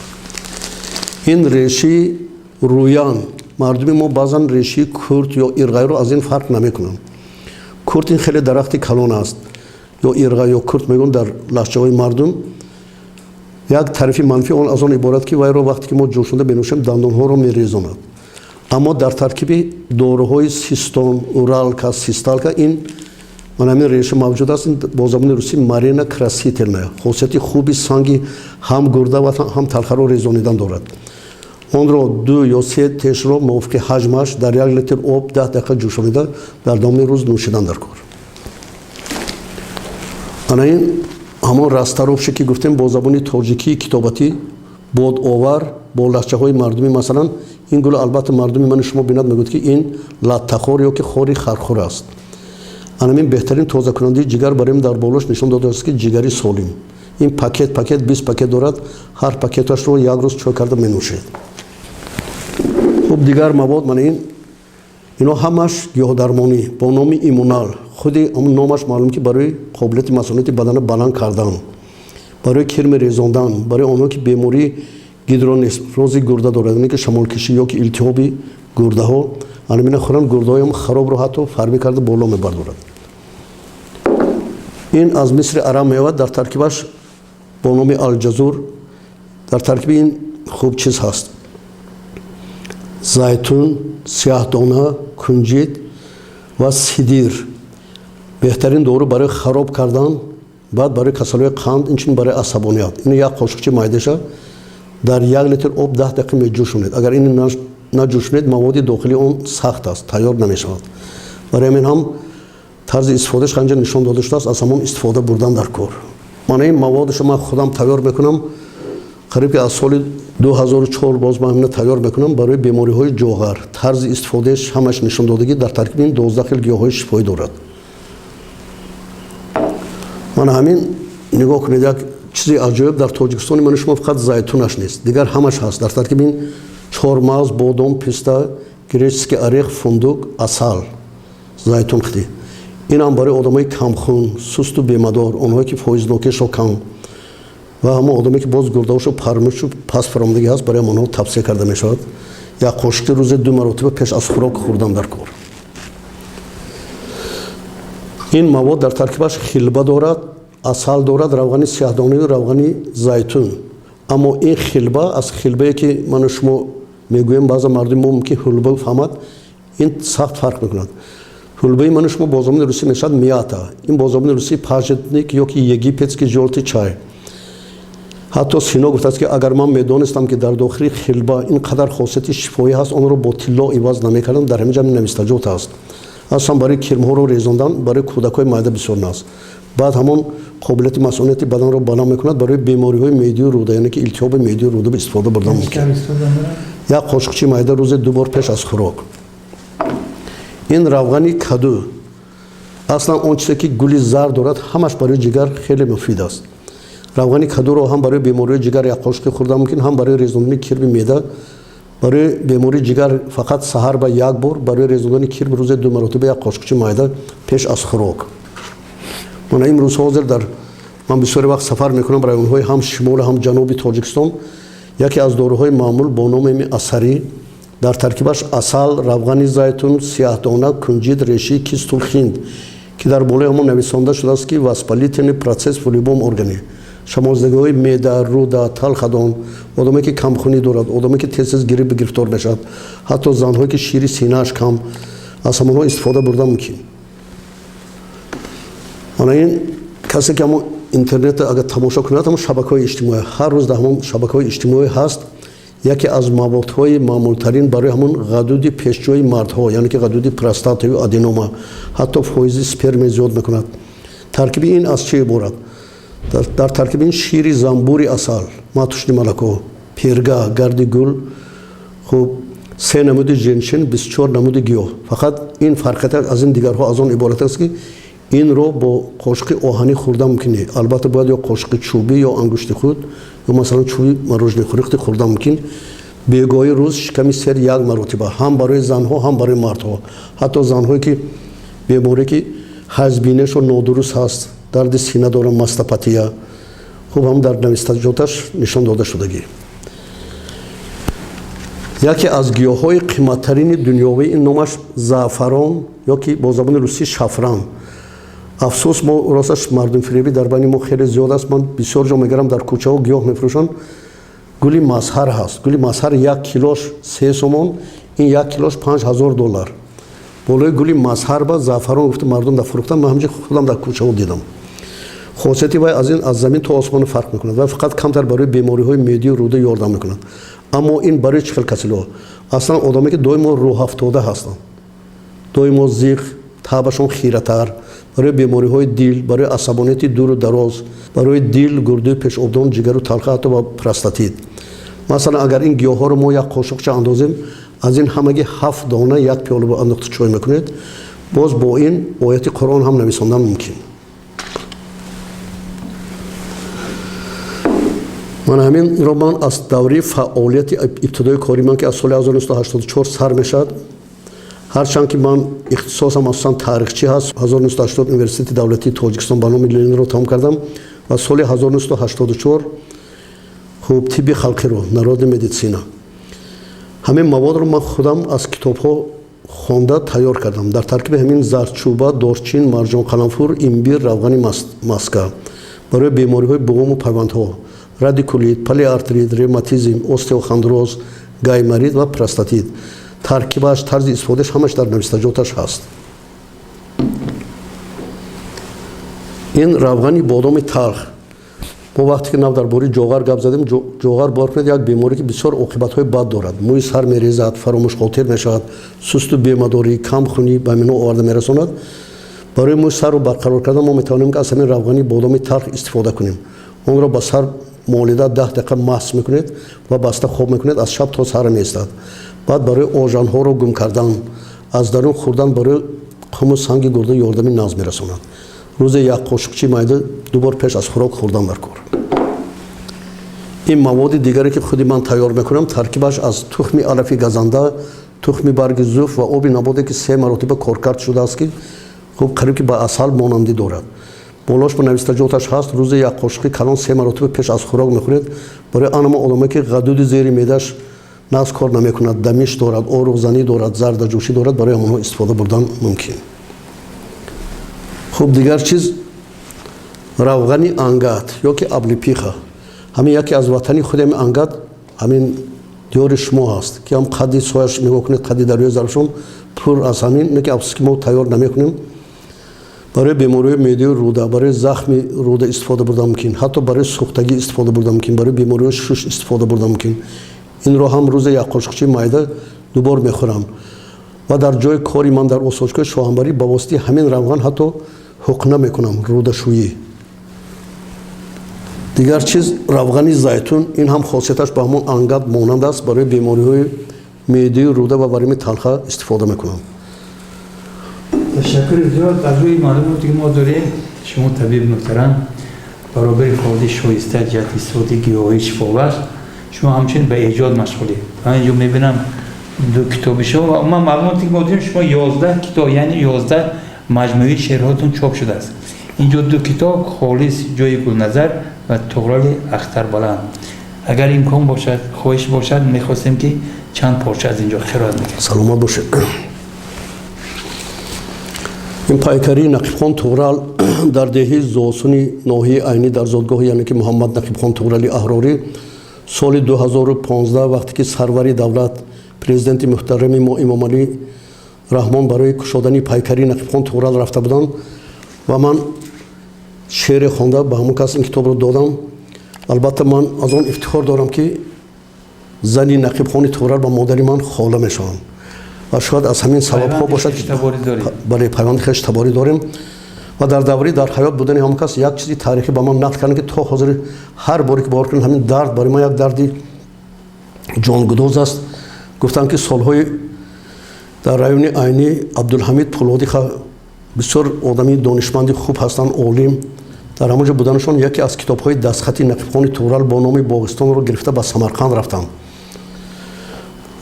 Ин решаи рӯян. Мардуми мо баъзан решаи курт ё ирғайро аз ин фарқ намекунанд. Курт ин хеле дарахти калон аст, ё ирға ё курт мегӯянд дар лаҳҷаҳои мардум. Як тарафи манфии он аз он иборат, ки вайро вақте ки мо ҷӯшонда менӯшем, дандонҳоро мерезонад. Аммо дар таркиби доруҳои систон, уралка, систалка ин ман ҳамин реша мавҷуд аст. Ин бо забони русӣ марена красительная. Хосияти хуби санги ҳам гурда ва ҳам талхаро резонидан дорад. Онро ду ё се тешро мувофиқи ҳаҷмаш дар 1 литр об 10 дақиқа ҷӯшонида, дар давоми рӯз нӯшидан дар кор. Ана ин ҳамон расторопша, ки гуфтем, бо забони тоҷикии китобатӣ бодовар, бо лаҳҷаҳои мардумӣ. Масалан, ин гул, албатта, мардуми мани шумо бинад, мегӯяд, ки ин латтахор ё ки хори хархур аст. Анамин беҳтарин тозакунандаи ҷигар барои дар болош нишон додааст, ки ҷигари солим. Ин пакет пакет 20 пакет дорад, ҳар пакеташро як рӯз чой карда менӯшед. Хуб, дигар мавод мана ин. Ино ҳамаш гиёҳдармонӣ бо номи иммунал. Худи номаш маълум, ки барои қобилияти масунияти бадана баланд кардан, барои кирми резондан, барои онҳо ки бемории гидронефрози гурда дорад, яъне ки шамолкишӣ ё ки илтиҳоби гурдаҳо, анамина хӯранд, гурдаҳоям харобро ҳатто фарбӣ карда боло мебардорад. Ин аз Мисри Араб меояд, дар таркибаш бо номи алҷазур. Дар таркиби ин хуб чиз ҳаст: зайтун, сиёҳдона, кунҷид ва сидир. Беҳтарин дору барои хароб кардан, баъд барои касалиҳои қанд, инчунин барои асабоният. Ин як қошуқчи майдаша дар 1 литр об 10 дақиқа меҷӯшонед. Агар ин наҷӯшонед, маводи дохили он сахт аст, тайёр намешавад. Барои ҳамин ҳам тарзи истифодааш ханҷа нишон дода шудааст, аз ҳамон истифода бурдан дар кор. Мана ин маводашо ман худам тайёр мекунам, қариб ки аз соли 2004 боз ман ҳамина тайёр мекунам барои бемориҳои ҷоғар. Тарзи истифодааш ҳамаш нишон додагӣ. Дар таркиби ин 12 хел гиёҳҳои шифоӣ дорад. Мана ҳамин, нигоҳ кунед, як чизи аҷоиб: дар Тоҷикистони мани шумо фақат зайтунаш нест, дигар ҳамаш ҳаст. Дар таркиби ин чормағз, бодом, писта, греческий орех, фундук, асал, зайтун хити. Инам барои одамои камхун, сусту бемадор, онҳое ки фоизнокиашо кам ва ҳамон одаме ки боз гурдаҳошо пармушу паст фаромадагӣ ҳаст, барои онҳо тавсия карда мешавад. Як қошуқи рӯзе ду маротиба пеш аз хӯрок хӯрдан дар кор. Ин мавод дар таркибаш хилба дорад, асал дорад, равғани сиёҳдонаю равғани зайтун. Аммо ин хилба аз хилбае, ки ману шумо мегӯем, баъза мардуми мо мумкин ҳулба фаҳмад, ин сахт фарқ мекунад. Ҳулбаи ману шумо бо забони русӣ мешавад мята, ин бо забони русӣ пажитник ё ки египетский жёлтый чай. Ҳатто Сино гуфтааст, ки агар ман медонистам, ки дар дохили хилба ин қадар хосияти шифоӣ ҳаст, онро бо тилло иваз намекардам. Дар ҳамин ҷа навистаҷот аст. Аслан барои кирмҳоро резондан, барои кӯдакҳои майда бисёр наст. Баъд ҳамон қобилияти масунияти баданро баланд мекунад, барои бемориҳои меъдию рӯда, яъне ки илтиҳоби меъдию рӯда истифода бурдан мумкин. Як қошуқчи майда рӯзе ду бор пеш аз хӯрок. Ин равғани каду. Аслан он чизе, ки гули зард дорад, ҳамаш барои ҷигар хеле муфид аст. Равғани кадуро ҳам барои бемориҳои ҷигар як қошуқи хӯрдан мумкин, ҳам барои резондани кирми меъда. Барои бемории ҷигар фақат саҳар ба як бор, барои резондани кирм рӯзе ду маротиба як қошуқчи майда пеш аз хӯрок. Мана имрӯз ҳозир дар ман бисёре вақт сафар мекунам районҳои ҳам шимолу ҳам ҷануби Тоҷикистон, яке аз доруҳои маъмул бо номи асарӣ Дар таркибаш асал, равғани зайтун, сиёҳдона, кунҷид, реши кистулхинд, ки дар болои ҳамон нависонда шудааст, ки воспалительный процесс в любом органе, шамолзадагиҳои меъда, рӯда, талхадон, одаме ки камхунӣ дорад, одаме ки тез тез грипп гирифтор мешавад, ҳатто занҳое ки шири синааш кам, аз ҳамонҳо истифода бурда мумкин. Ана ин касе ки ҳамон интернет агар тамошо кунад, ҳамон шабакаҳои иҷтимоӣ, ҳар рӯз дар ҳамон шабакаҳои иҷтимоӣ ҳаст. Яке аз маводҳои маъмултарин барои ҳамон ғадуди пешҷои мардҳо, яъне ки ғадуди простатаю аденома, ҳатто фоизи сперме зиёд мекунад. Таркиби ин аз чӣ иборат? Дар таркиби ин шири замбури асал, маточное молоко, перга, гарди гул, хуб, се намуди женьшень, 24 намуди гиёҳ. Фақат ин фарқият аз ин дигарҳо аз он иборат аст, ки инро бо қошиқи оҳанӣ хӯрда мумкин не. Албатта, бояд ё қошиқи чӯбӣ, ё ангушти худ, ё масалан чӯби мороженое хӯрда мумкин. Бегоҳи рӯз шиками сер як маротиба, ҳам барои занҳо, ҳам барои мардҳо, ҳатто занҳое ки беморе ки ҳайзбинешон нодуруст ҳаст, дарди сина доранд, мастопатия, хуб, ҳам дар навистаҷоташ нишон дода шудагӣ. Яке аз гиёҳҳои қиматтарини дунёвӣ, ин номаш заъфарон ё ки бо забони русӣ шафран. Афсӯс, мо росташ мардумфиребӣ дар байни мо хеле зиёд аст. Ман бисёр ҷо мегарам, дар кӯчаҳо гиёҳ мефурӯшанд. Гули мазҳар ҳаст, гули мазҳар 1 килош 3 сомон, ин 1 килош 5000 доллар. Болои гули мазҳар ба заъфарон гуфта мардум дар фурӯхтан. Ман ҳамҷи худам дар кӯчаҳо дидам. Хосияти вай аз ин аз замин то осмон фарқ мекунад ва фақат камтар барои бемориҳои меъдию рӯда ёрдам мекунад. Аммо ин барои чӣ хел касалиҳо? Аслан одаме ки доимо рӯҳафтода ҳастанд, доимо зиқ, таъбашон хиратар, барои бемориҳои дил, барои асабонияти дуру дароз, барои дил, гурдуи пешобдон, ҷигару талха, ҳатто ба простатит. Масалан, агар ин гиёҳҳоро мо як қошуқча андозем, аз ин ҳамагӣ ҳафт дона як пиёла андохта чой мекунед. Боз бо ин ояти Қуръон ҳам нависондан мумкин. Ман ҳаминро ман аз давраи фаъолияти ибтидои кори ман, ки аз соли 1984 сар мешавад, ҳарчанд ки ман ихтисосам асосан таърихчӣ ҳаст, 1980 Университети давлатии Тоҷикистон ба номи Ленинро тамом кардам ва соли 1984, хуб, тибби халқиро, народная медицина. Ҳамин маводро ман худам аз китобҳо хонда тайёр кардам. Дар таркиби ҳамин зардчӯба, дорчин, марҷон, қаламфур, имбир, равғани маска барои бемориҳои буғуму пайвандҳо, радикулит, полиартрит, ревматизм, остеохондроз, гайморит ва простатит. Таркибаш, тарзи истифодааш ҳамаш дар навистаҷоташ ҳаст. Ин равғани бодоми талх. Мо вақте ки нав дар бораи ҷоғар гап задем, ҷоғар, бовар кунед, як беморӣ ки бисёр оқибатҳои бад дорад: мӯи сар мерезад, фаромӯшхотир мешавад, сусту бемадорӣ, камхунӣ ба минҳо оварда мерасонад. Барои мӯи сарро барқарор кардан мо метавонем ки аз ҳамин равғани бодоми талх истифода кунем. Онро ба сар молида 10 дақиқа масх мекунед ва баста хоб мекунед, аз шаб то саҳар меистад. Баъд барои ожанҳоро гум кардан, аз дарун хӯрдан, барои қуму санги гурда ёрдами нағз мерасонад. Рӯзе як қошуқчи майда ду бор пеш аз хӯрок хӯрдан дар кор. Ин маводи дигаре ки худи ман тайёр мекунам, таркибаш аз тухми алафи газанда, тухми барги зуф ва оби наботе, ки се маротиба коркард шудааст, ки хуб, қариб ки ба асал монандӣ дорад. Болош ба навистаҷоташ ҳаст. Рӯзе як қошуқи калон се маротиба пеш аз хӯрок мехӯред. Барои анамо одаме ки ғадуди зери меъдаш нағз кор намекунад, дамиш дорад, оруғзанӣ дорад, зардаҷӯшӣ дорад, барои ҳамонҳо истифода бурдан мумкин. Хуб, дигар чиз равғани ангат ё ки облепиха. Ҳамин яке аз ватани худи ҳамин ангат ҳамин диёри шумо ҳаст, ки ҳам қадди сояш нигоҳ кунед, қадди дарёи Зарафшон пур аз ҳамин. Не ки афсӯс ки мо тайёр намекунем. Барои бемориҳои меъдию рӯда, барои захми рӯда истифода бурда мумкин, ҳатто барои сӯхтагӣ истифода бурда мумкин, барои бемориҳои шуш истифода бурда мумкин. Инро ҳам рӯзе як қошуқчи майда ду бор мехӯрам ва дар ҷои кори ман дар осоишгоҳи Шоҳанбарӣ ба воситаи ҳамин равған ҳатто ҳуқна мекунам, рӯдашӯӣ. Дигар чиз равғани зайтун. Ин ҳам хосияташ ба ҳамон ангат монанд аст. Барои бемориҳои меъдию рӯда ва варими талха истифода мекунам. Ташаккури зиёд. Аз рӯи маълумоте ки мо дорем, шумо, табиб муҳтарам, баробари фаъолияти шоиста ҷиҳати истифодаи гиёҳии шифобахш, шумо ҳамчунин ба эҷод машғулед. Ман инҷо мебинам ду китоби шумо ва ман маълумоте ки мо дорем, шумо 11 китоб, яъне 11 маҷмӯаи шеърҳотон чоп шудааст. Инҷо ду китоб: «Холис ҷои гулназар» ва «Туғрали ахтарбаланд». Агар имкон бошад, хоҳиш бошад, мехостем ки Чанд порча аз инҷо қироат мекунем. Саломат бошед. Ин пайкарии Нақибхон Туғрал дар деҳи Зосуни ноҳияи Айнӣ, дар зодгоҳи, яъне ки Муҳаммад Нақибхон Туғрали Аҳрорӣ, соли 2015, вақте ки сарвари давлат, президенти муҳтарами мо Имомалӣ Раҳмон барои кушодани пайкарии Нақибхон Туғрал рафта буданд ва ман шеъре хонда, ба ҳамон кас ин китобро додам. Албатта, ман аз он ифтихор дорам, ки зани Нақибхони Туғрал ба модари ман хола мешаванд ва шояд аз ҳамин сабабҳо бошад. Бале, пайванди хештаборӣ дорем. Ва дар давраи дар ҳаёт будани ҳамон кас як чизи таърихӣ ба ман нақл карданд, ки то ҳозир ҳар боре ки бовар кунед, ҳамин дард барои ман як дарди ҷонгудоз аст. Гуфтанд, ки солҳои дар райони Айнӣ Абдулҳамид Пулодӣ, бисёр одами донишманди хуб ҳастанд, олим, дар ҳамон ҷо буданашон яке аз китобҳои дастхати Нақибхони Туғрал бо номи Боғистонро гирифта, ба Самарқанд рафтанд.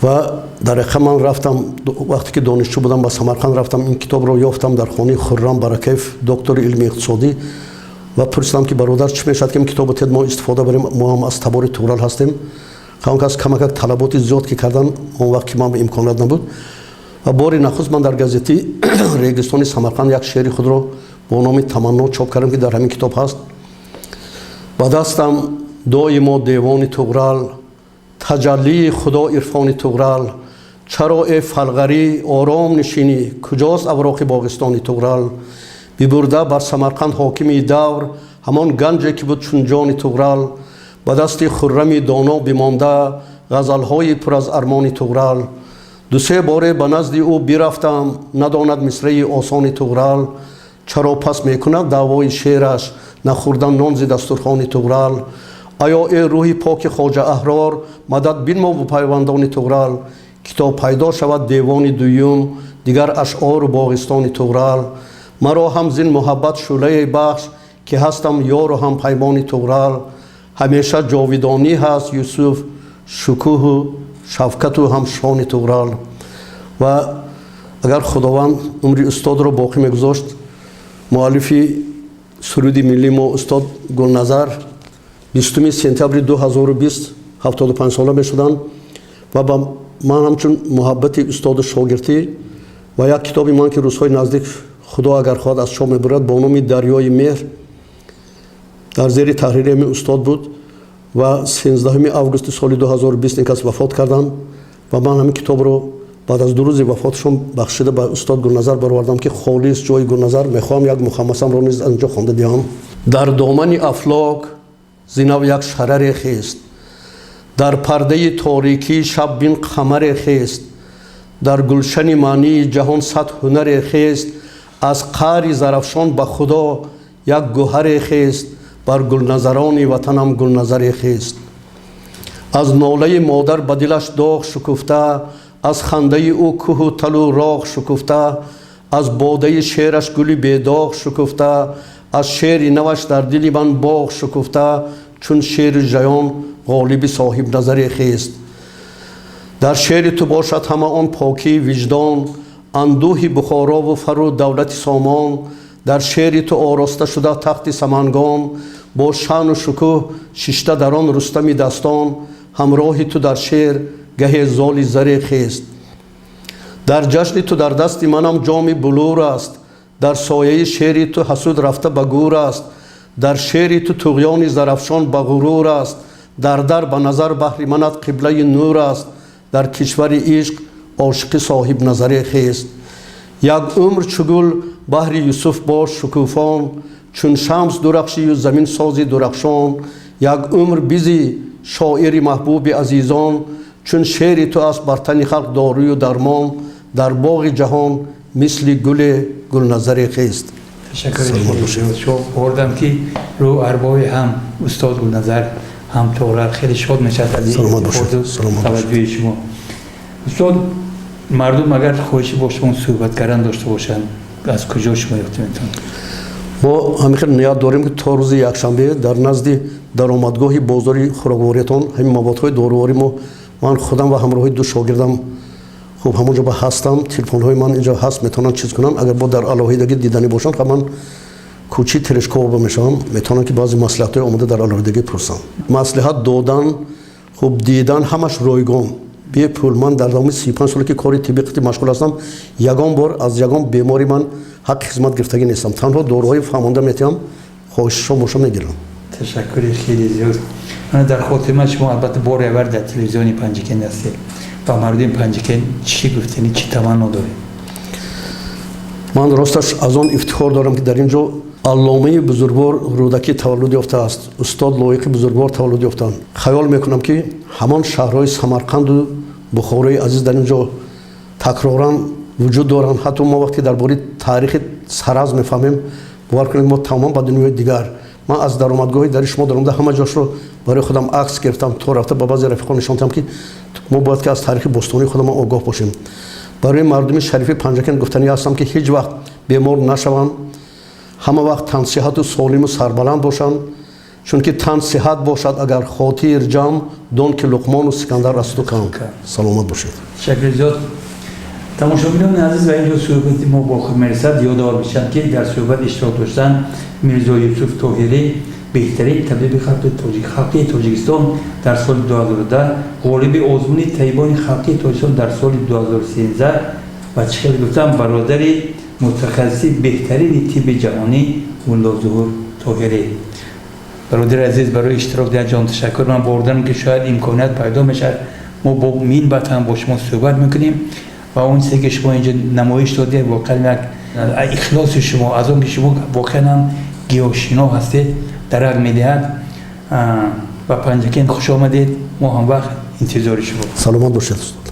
Ва дар ҳақиқат ман рафтам, вақте ки донишҷӯ будам, ба Самарқанд рафтам, ин китобро ёфтам дар хонаи Хуррам Баракаев, доктори илми иқтисодӣ, ва пурсидам, ки бародар, чӣ мешавад, ки ин китобро тед, мо истифода барем, мо ҳам аз табори Туғрал ҳастем. Он кас камакак талаботи зиёд ки кардан, он вақт ки ман имконият набуд. Ва бори нахуст ман дар газети Регистони Самарқанд як шеъри худро бо номи Таманно чоп кардам, ки дар ҳамин китоб ҳаст. Ба дастам доимо девони Туғрал, таҷаллии Худо, ирфони Туғрал. Чаро, э Фалғарӣ, ором нишинӣ? Куҷост авроқи боғистони Туғрал? Бибурда бар Самарқанд ҳокими давр ҳамон ганҷе, ки буд чун ҷони Туғрал. Ба дасти Хуррами доно бимонда ғазалҳои пур аз армони Туғрал. Дусе боре ба назди ӯ бирафтам, надонад мисраи осони Туғрал. Чаро пас мекунад даъвои шеъраш, нахӯрдан нон зи дастурхони Туғрал? Аё, э рӯҳи поки Хоҷа Аҳрор, мадад бинмову пайвандони Туғрал, китоб пайдо шавад девони дуюм, дигар ашъору боғистони Туғрал. Маро ҳам зин муҳаббат шӯълае бахш, ки ҳастам ёру ҳам паймони Туғрал. Ҳамеша ҷовидонӣ ҳаст Юсуф, шукӯҳу шавкату ҳам шони Туғрал. Ва агар Худованд умри устодро боқӣ мегузошт, муаллифи суруди миллии мо устод Гулназар 20 сентябри 2020 75 сола мешуданд. Ва ба ман ҳамчун муҳаббати устоду шогирдӣ ва як китоби ман, ки рӯзҳои наздик, Худо агар хоҳад, аз чоп мебурад, бо номи Дарёи меҳр, дар зери таҳрири ҳамин устод буд. Ва 13 августи соли 2020 ин кас вафот карданд ва ман ҳамин китобро баъд аз 2 рӯзи вафоташон бахшида ба устод Гулназар баровардам, ки холис ҷои Гулназар мехоҳам як мухаммасамро низ аз инҷо хонда диҳам. Дар домани афлок зинав як шараре хест, дар пардаи торикӣ шаб бин қамаре хест, дар гулшани маънии ҷаҳон сад ҳунаре хест. Аз қаъри Зарафшон, ба Худо, як гӯҳаре хест, бар гулназарони ватанам гулназаре хест. Аз нолаи модар ба дилаш доғ шукуфта, аз хандаи ӯ кӯҳу талу роғ шукуфта, аз бодаи шеъраш гули бедоғ шукуфта, аз шеъри наваш дар дили ман боғ шукуфта. Чун шери жаён ғолиби соҳибназаре хест. Дар шеъри ту бошад ҳама он покии виҷдон, андӯҳи Бухорову фару давлати Сомон. Дар шеъри ту ороста шуда тахти Самангон, бо шаъну шукӯҳ шишта дар он Рустами дастон. Ҳамроҳи ту дар шеър гаҳе золи заре хест. Дар ҷашни ту дар дасти манам ҷоми булур аст, дар сояи шеъри ту ҳасуд рафта ба гур аст. Дар шеъри ту туғёни Зарафшон ба ғурур аст, дар дар ба назар баҳри манат қиблаи нур аст. Дар кишвари ишқ ошиқи соҳибназаре хест. Як умр чу гул баҳри Юсуф бош шукуфон, чун Шамс дурахшию замин сози дурахшон. Як умр бизи, шоири маҳбуби азизон, чун шеъри ту аст бар тани халқ дорую дармон. Дар боғи ҷаҳон мисли гуле гулназаре хест. Ташаккур. Шумо бурдам, ки рӯ арбои ҳам устод Гулназар, ҳам Туғрал хеле шод мешавад аз ин таваҷҷӯҳи шумо. Устод, мардум агар хоҳиши бо шумо суҳбат кардан дошта бошанд, аз куҷо шумо ёфта метавонанд? Мо ҳамин хел ният дорем, ки то рӯзи якшанбе дар назди даромадгоҳи бозори хӯроквориятон ҳамин маводҳои доруворӣ мо, ман худам ва ҳамроҳи ду шогирдам, хуб, ҳамон ҷо ба ҳастам. Телефонҳои ман инҷо ҳаст, метавонанд чиз кунанд. Агар бо дар алоҳидагӣ диданӣ бошанд, ха, ман кӯчи Терешкова мешавам, метавонанд, ки баъзе маслиҳатҳои омода дар алоҳидагӣ пурсанд. Маслиҳат додан, хуб, дидан ҳамаш ройгон. Бепул ман дар давоми 35 соле, ки кори тиббӣ қити машғул ҳастам, ягон бор аз ягон бемори ман ҳаққи хизмат гирифтагӣ нестам. Танҳо доруҳои фаҳмонда метиҳам, хоҳишшо боша, мегирам. Ташаккури хеле зиёд. Мана, дар хотима шумо албатта бори аввал дар телевизиони Панҷакент ҳастед. Ба мардуми Панҷакент чӣ гуфтанӣ, чӣ таманно доред? Ман росташ аз он ифтихор дорам, ки дар ин ҷо алломаи бузургвор Рӯдакӣ таваллуд ёфтааст, устод Лоиқи бузургвор таваллуд ёфтанд. Хаёл мекунам, ки ҳамон шаҳрҳои Самарқанду Бухорои азиз дар ин ҷо такроран вуҷуд доранд. Ҳатто мо вақте дар бораи таърихи Саразм мефаҳмем, бовар кунед, мо тамом ба дунёи дигар. Ман аз даромадгоҳи дари шумо даромада, ҳама ҷошро барои худам акс гирифтам, то рафта ба баъзе рафиқон нишон додам, ки мо бояд ки аз таърихи бостонии худамон огоҳ бошем. Барои мардуми шарифи Панҷакент гуфтанӣ ҳастам, ки ҳеҷ вақт бемор нашаванд, ҳама вақт тансиҳату солиму сарбаланд бошанд, чунки тан сиҳат бошад агар, хотир ҷамъ, дон ки Луқмону Сикандар аз ту кам. Саломат бошед. Ташаккури зиёд. Тамошобинони азиз, ва инҷо суҳбати мо ба охир мерасад. Ёдовар мешавам, ки дар суҳбат иштирок доштанд Мирзо Юсуф Тоҳирӣ, беҳтарин табиби халқии Тоҷикистон дар соли 2010, ғолиби озмуни табибони халқии Тоҷикистон дар соли 2013 ва, чӣ хеле гуфтам, бародари мутахассиси беҳтарини тибби ҷаҳонӣ Муллозуҳур Тоҳирӣ. Бародари азиз, барои иштирок дар ҷон ташаккур. Ман бовар ки шояд имконият пайдо мешавад, мо бо мин баъд ҳам бо шумо суҳбат мекунем ва он чизе, ки шумо инҷо намоиш додед, воқеан як ихлоси шумо аз он ки шумо воқеан ҳам гиёҳшино ҳастед, дарак медиҳад. Ба Панҷакент хуш омадед, мо ҳам вақт интизори шумо. Саломат бошед, устод.